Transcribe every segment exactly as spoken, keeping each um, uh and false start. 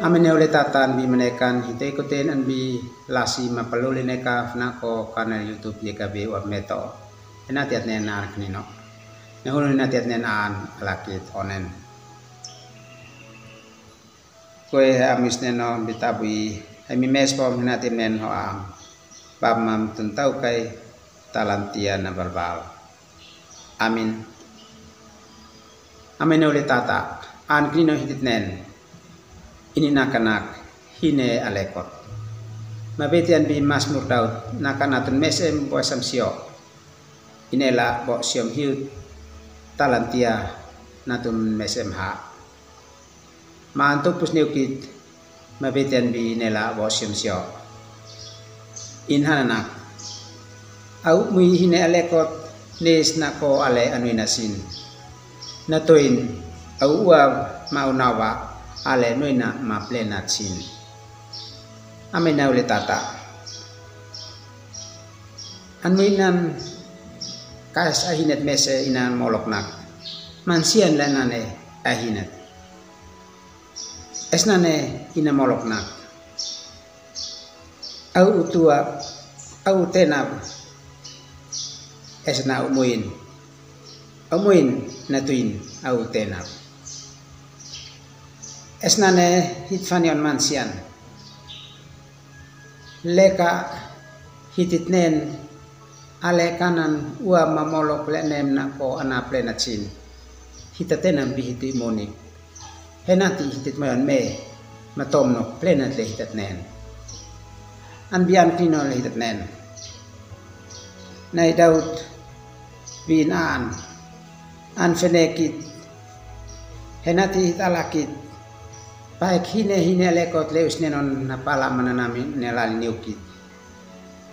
Amen. Neu le tata an bi manekan hite koten an bi lasi mapaluli neka fnako kanal YouTube ye kabe wa meto. Hena tiat nen an kinino. Nehunu hena tiat nen an alakit onen. Kue he amis neno bitabui. He mi mes pom hena tiat nen ho am. Bab mam tuntau kai talantia na balbal. Amin. Amin. Neu le tata an kinino hitit nen. Ini nakanak hine alekot. Mabetian bi Masmur Daud nakanak tun mesem bo esam sio. Ine la bo siom hiut talantia na tun mesem ha. Maan tupus niukit mabetian bi ine la bo siom sio. In hananak. Au mui hine alekot nes nako ale anui nasin. Natoin au uab ma unawa ale nuina ma plenat sin. Amen. Neu le tata. An mui nan kas ahinet mese inan moloknak. Mansian le nane ahinet. Esnane ina moloknak. Au utua, au tenab. Esna umuin. Umuin natuin au tenab. Esnane hit fanion mansian. Leka hitit nen ale kanan ua mamolok le nem nako ana plenat sin. Hita tenam bi hiti monik. Henati hitit mayon me matom nok plenat le hitat nen. An bi an kinino le hitat nen. Nai Daud bin an. An fenekit. Henati hit alakit. Paek hine hine alekot le usnenon na pala mananami ne lali niukit.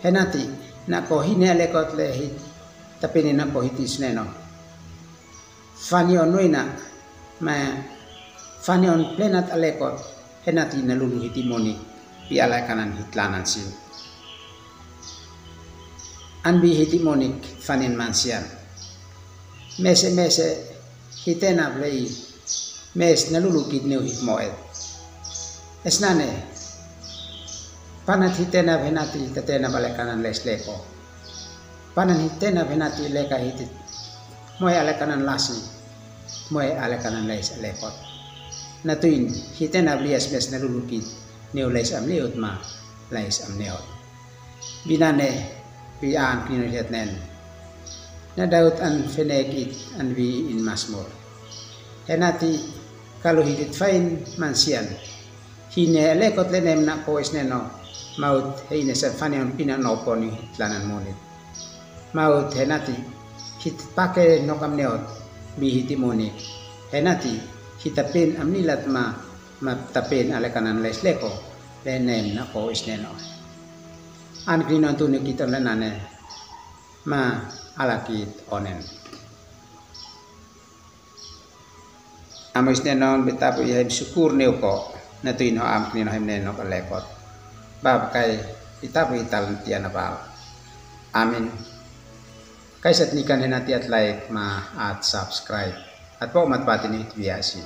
Henati nako hine alekot le hit tapini nako hiti usnenon. Fanion nuina ma fanion plenat alekot. Henati na lulu hiti monik pi ale kanan hit lanan sin. An bi hiti monik fanin mansian. Mese mese hitenab lei mes na lulu kit neu hit moet. Esnane panat hitenab henati hita tenab ale kanan les leko. Panan hitenab henati leka hitit. Moe ale kanan lasi. Moe ale kanan lais alekot. Natuin hitenab lias mes na lulu kit neu lais am liut ma lais am neot. Binane bi an kinino hitat nen. Na Daud an fenekit an bi in Masmur. Henati kalu hitit fain mansian. Hine alekot le nem nako isneno. Maut heine san fanion pina no poni hit lanan monik. Maut henati hit pake nokam neot bi hiti monik. Henati hita pin am nilat ma ma tapin ale kanan les leko le nem nako isneno. An kinino tuni kiton le nane ma alakit onen. Amo isnenon bitapu ihem sukur neu ko natuin ho am kinino hem neno ka lekot. Bab kai bitapu ital tiana bal. Amin. Kaisat nikan henati at like ma at subscribe. At po mat patin it biasi.